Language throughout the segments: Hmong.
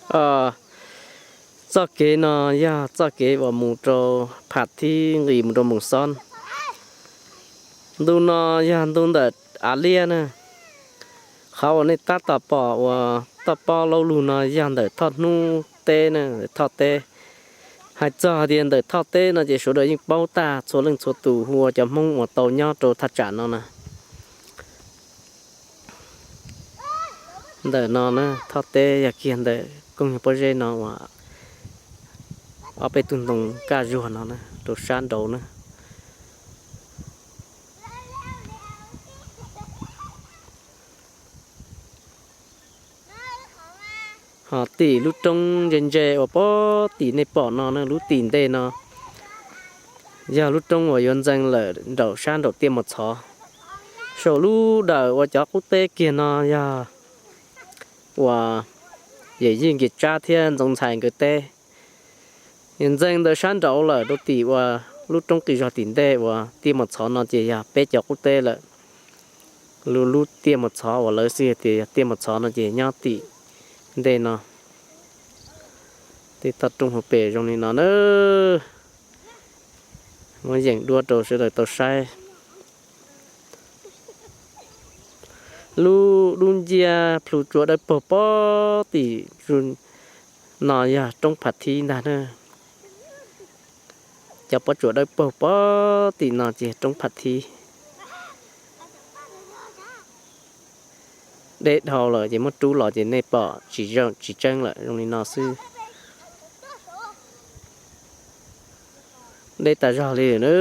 Txoj kev no yog txoj kev uas mus rau Pham Thib nqis mus rau Moos Xob. Ntu no yog ntu ntawm av liab na. Qhov uas nej tab tom pom uas toj pob laub lug no yog ntawm Thoj Hnub teb na, Thoj teb. Hais txog tias ntawm Thoj teb no ces sawv daws yeej paub tag, txhua leej txhua tus hu ua cov Hmoob uas tau nyob rau thaj tsam no na. Ntawm no na, Thoj teb yog kiag ntawm kooj nyuag pob zeb no uas ob peb tug ntoo kaj zuag no na, rau sab nraud na. Ho tim lub roob ntse ntse uas pob tim nej pom no na, lub tim ntej no yog lub roob uas yuav ntxeev lawm nraum sab nraum Tiaj Mos Txhov. Saum lub dawm uas cov qub teb kiag no yog uas Yawm Yij Nkias Tsab thiab Ntxoov Ntxhais nkawd teb. Ntxeev ntawm sab nraud lawm rau tim uas lub roob qis zog tim ntej uas Tiaj Mos Txhov no ces yog peb cov qub teb lawm. Lub, lub Tiaj Mos Txhov uas lawv xwb tias yog Tiaj Mos Txhov no ces nyob tim ntej no. Tej toj roob hauv pes zoo li no na. Muab yeem dua rau sawv daws tau saib. Lub dub nciab plhu tsuas dawb paug pob tim no yog roob Pham Thib ntag na. Cov pob tsuas dawb paug pob tim no ces roob Pham Thib. Deb dhau lawm ces muab rub los ces nej pom tsis zoo tsis tseeb lawm, zoo li no xwb. Deb tas zog li na.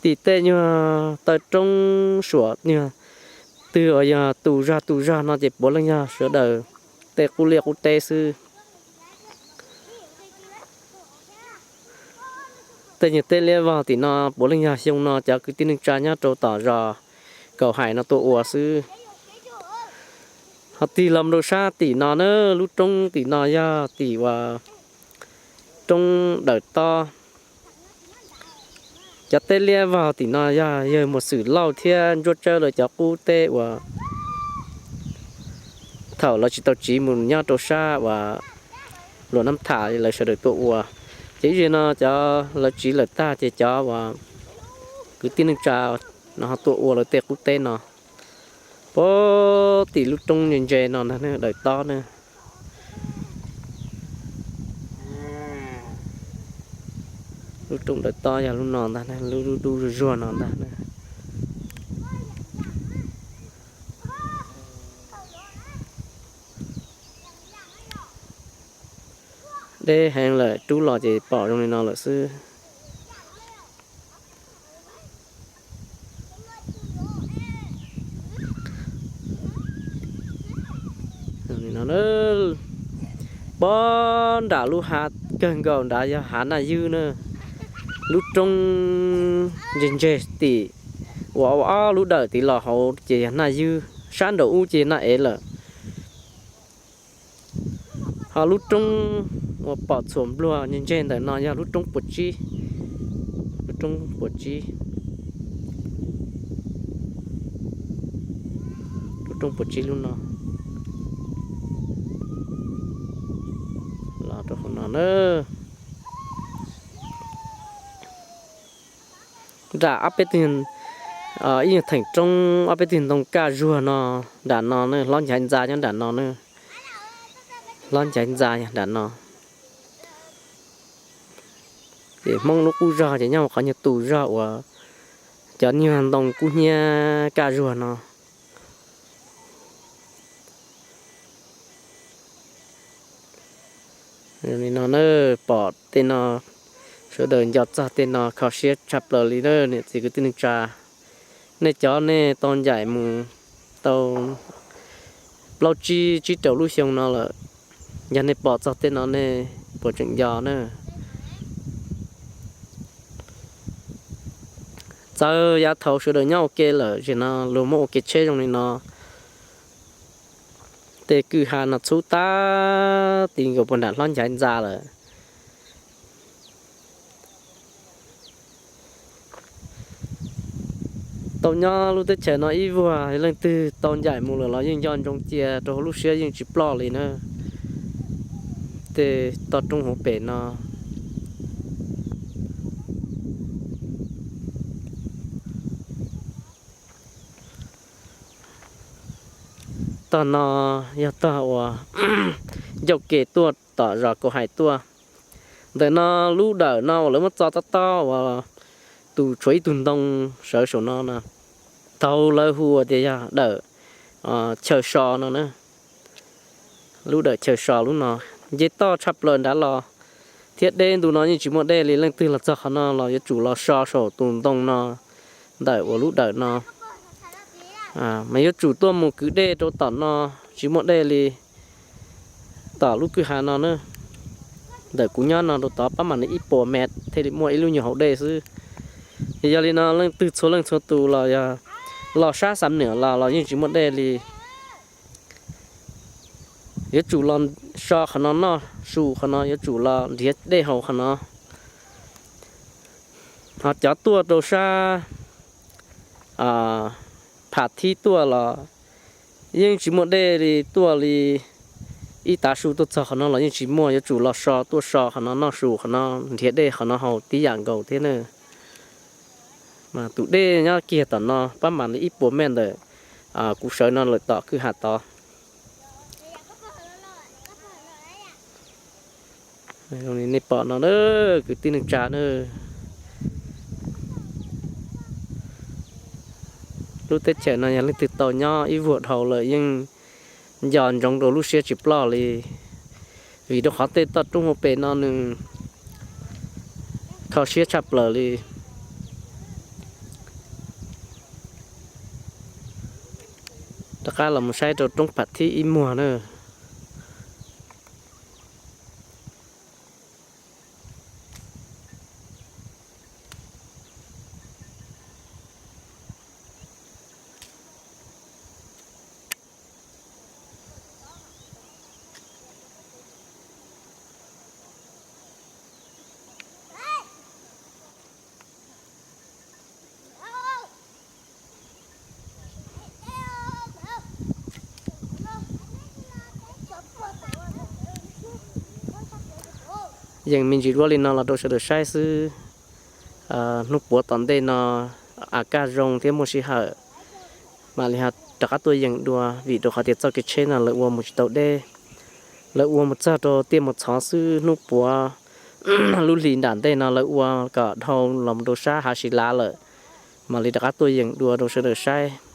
Tim tej nyuag taw roob suam nyuag twg uas yog tus zog tus zog no ces puav leej yog sawv daws tej qub liaj qub teb xwb. Tej nyuag teb liab vog tim no puav leej yog xyoo no cov kwv tij neej tsa nyob rau tom zos Kaum Hais no tuaj ua xwb. Ho tig los rau sab tim no na, lub roob tim no yog tim uas roob Dawm Tob. Cov teb liab vog tim no yog yawg Muas Xwm Lauj thiab Ntsuab Tsawb lawv cov qub teb uas thaum lawv tsis tau tsiv mus nyob rau sab uas Luam Nab Tham lawv sawv daws tuaj ua. Ces ib zaug no cov lawv tsiv lawm tag ces cov uas kwv tij neej tsa no ho tuaj ua lawv tej qub teb no. Puag tim lub roob ntse ntse no ntag na, Dawm Tob na. Lub roob Dawm Tob yog lub no ntag, lub dub zuag zuag no ntag na. Deb heev lawm, rub los ces pom zoo li no lawm xwb. Pob nram lub hav kawg nkaus nrad yog hav Naj Ywb na. Lub roob ntseg ntseg tim uas ua ob lub dawm tid los hauv ces yog Naj Ywb, sab nraum ub ces Naj Ev lawm. Ho lub roob uas pom txhuam npluag ntseg ntseg ntawm no yog lub roob Puas Tsib. Lub roob Puas Tsib. Lub roob Puas Tsib lub no. Los rau hauv no na. Nram ob peb tug, ib nyuag theem roob ob peb tug ntoo kaj zuag no, nram no na, hlob Nchaiv Ntxa nyob nram no na. Hlob Nchaiv Ntxa yog nram no. Ces Hmoob lub qub zog ces nyob qhov nyuag tus zog uas cov nyuag ntoo kub hnyiab kaj zuag no. Li no na, pom tej no, sawv daws nco txog tej no kho siab tshaj plaws li na niam txiv kwv tij neej tsa. Nej cov nej tau ncaim mus tau plaub tsib tsib rau lub xyoo no lawm, yog nej pom txog tej no nej puas tseem nco na? Txawm yav thaud sawv daws nyob ua ke lawm, zim no luag muab ua kev tsheb zoo li no, tej kwj ha no txhub tag tid nkaus puag nram hlob Nchaiv Ntxa lawm. Tau nyob lub teb chaws no ib vuag, leej twg tau ncaim mus lawm los yeej nco ntsoov cia rau hauv lub siab yeej tsis ploj li na. Tej toj roob hauv pes no. Tog no yog tog uas ncauj ke tuaj tom zos Kaus Hais tuaj. Ntawm no lub dawm no uas lawv muab txo tob tob uas tus tshuav ib tug ntoo sawv saum no na, thaum lawv hu tias yog dawm chaw so no na. Lub dawm chaw so lub no, nce toj tshaj plaws nrad los thiab deb ntu no yeej tsis muaj dej li. Leej twg los txog qhov no los yuav tsum los so saum tus ntoo no, ntawm uas lub dawm no. Mas yuav tsum tuaj mus kwv dej rau tom no, tsis muaj dej li. Tom lub kwj ha no na, ntawm kuv nyob no rau tod pab mam li ib puas mev thiaj li muaj ib lub nyuag hauv dej xwb. Yog li no leej twg txhua leej txhua tus los yog los sab Xam Nuam los los yeej tsis muaj dej li. Yuav tsum los so qhov no noj su qhov no, yuav tsum los nrhiav dej haus qhov no. Ho cov tuaj rau sab Pham Thib tuaj los yeej tsis muaj dej li, tuaj li ib tav su tuaj txog qhov no los yeej tsis muaj, yuav tsum los so, tuaj so qhov no noj su qhov no, nrhiav dej qhov no haus tib yam nkaus thiab na. Mas tus dej nyob kiag tom no pab mam li ib puas mev ntawm kuv sawv no lawm tom kwj ha tod. Nej pom no na, kwv tij neej tsa na, lub teb chaws no yog leej twg tau nyob ib vuag dhau lawm yeej nco ntsoov rau lub siab tsis ploj li, vim rau qhov tej toj roob hauv pes no nws kho siab tshaj plaws li. Rov qab los mus saib rau roob Pham Thib ib muag na. Yeej me ntsis dua li no los rau sawv daws saib xwb. Hnub puav tom ntej no a kaj zoo thiab muaj sij hawm mam li ho rov qab tuaj yeem dua, vim rau qhov tias txoj kev tsheb no lawv ua mus tsis tau deb, lawv ua mus txog rau tiaj mus txhov xwb. Hnub puav lub hlis nram ntej no lawv ua kom dhau los rau sab hav si lav lawm, mam li rov qab tuaj yeem dua rau sawv daws saib.